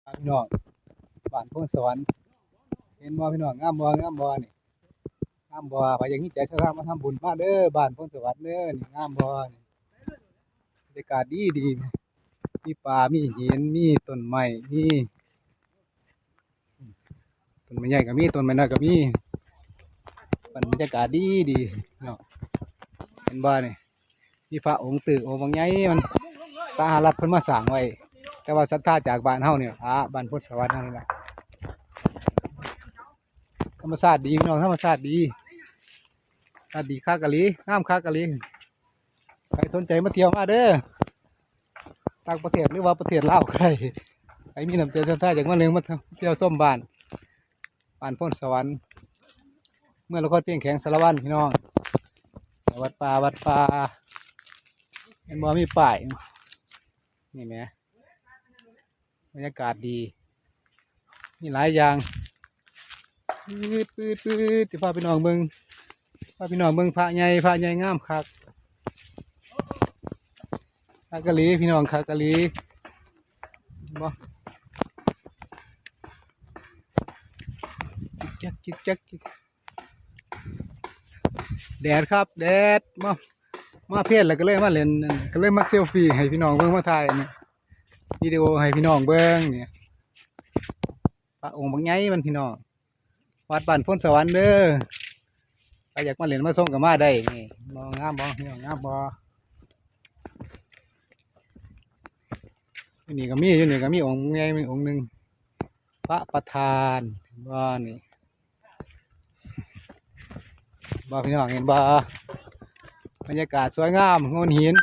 ພີ່ນ້ອງ ບ້ານໂພນສະຫວັນ ເຫັນບໍ່ພີ່ນ້ອງ? ງາມບໍ່? ງາມບໍ່ນີ້? ງາມບໍ່? ໃຜຢາກມີໃຈສັດທາມາທຳບຸນ ມາເດີ ບ້ານໂພນສະຫວັນເດີ. ນີ້ງາມບໍ່ນີ້? ບັນຍາກາດດີໆ ມີປ່າ ມີຫີນ ມີຕົ້ນໄມ້ ມີ ຕົ້ນໄມ້ໃຫຍ່ກໍມີ ຕົ້ນໄມ້ນ້ອຍກໍມີ ມັນບັນຍາກາດດີໆເນາະ. ເຫັນບໍ່ນີ້? ມີພະອົງຕຶກ ອົງບັກໃຫຍ່ ມັນສະຫະລັດເພິ່ນມາສ້າງໄວ້ ແຕ່ວ່າສັດທາຈາກບ້ານເຮົານີ້ລະ ບ້ານໂພນສະຫວັນເຮົານີ້ລະ. ທຳມະຊາດດີພີ່ນ້ອງ ທຳມະຊາດດີ ອາກາດດີຄັກອີ່ຫຼີ ງາມຄັກອີ່ຫຼີ. ໃຜສົນໃຈມາທ່ຽວມາເດີ ຕ່າງປະເທດ ຫຼືວ່າປະເທດລາວກໍໄດ້. ໃຜມີນ້ຳໃຈສັດທາຢາກມາເບິ່ງ ມາທ່ຽວຊົມບ້ານ ບ້ານໂພນສະຫວັນ ເມືອງລະຄອນພຽງ ແຂວງສາລະວັນ ພີ່ນ້ອງ. ວັດປ່າ ວັດປ່າ ເຫັນບໍ່? ມີປ້າຍ ນີ້ແໝ່ ບັນຍາກາດດີ ມີຫຼາຍຢ່າງ ປືດໆໆ ຊິພາພີ່ນ້ອງເບິ່ງ ພາພີ່ນ້ອງເບິ່ງພະໃຫຍ່ ພະໃຫຍ່ງາມຄັກ ຄັກອີ່ຫຼີພີ່ນ້ອງ ຄັກອີ່ຫຼີ. ບໍ່ ຈິກຈັກ ຈິກຈັກ ແດດຄັບ ແດດ ມາ ມາເພນແລ້ວກໍເລີຍມາເຫຼັ້ນ ກໍເລີຍມາເຊວຟີໃຫ້ພີ່ນ້ອງເບິ່ງ ມາຖ່າຍນີ້ ວິດີໂອໃຫ້ພີ່ນ້ອງເບິ່ງນີ້ ພະອົງບັກໃຫຍ່ມັນພີ່ນ້ອງ. ວັດບ້ານໂພນສະຫວັນເດີ ໃຜຢາກມາເຫຼັ້ນມາຊົມກໍມາໄດ້. ນີ້ບໍ່ ງາມບໍ່ພີ່ນ້ອງ ງາມບໍ່? ຢູ່ນີ້ກໍມີ ຢູ່ນີ້ກໍມີອົງໃຫຍ່ ມີອົງໜຶ່ງ ພະປະທານ ເຫັນບໍ່ນີ້? ບໍ່ພີ່ນ້ອງ ເຫັນບໍ່? ບັນຍາກາດສວຍງາມ ໂງ່ນຫີນ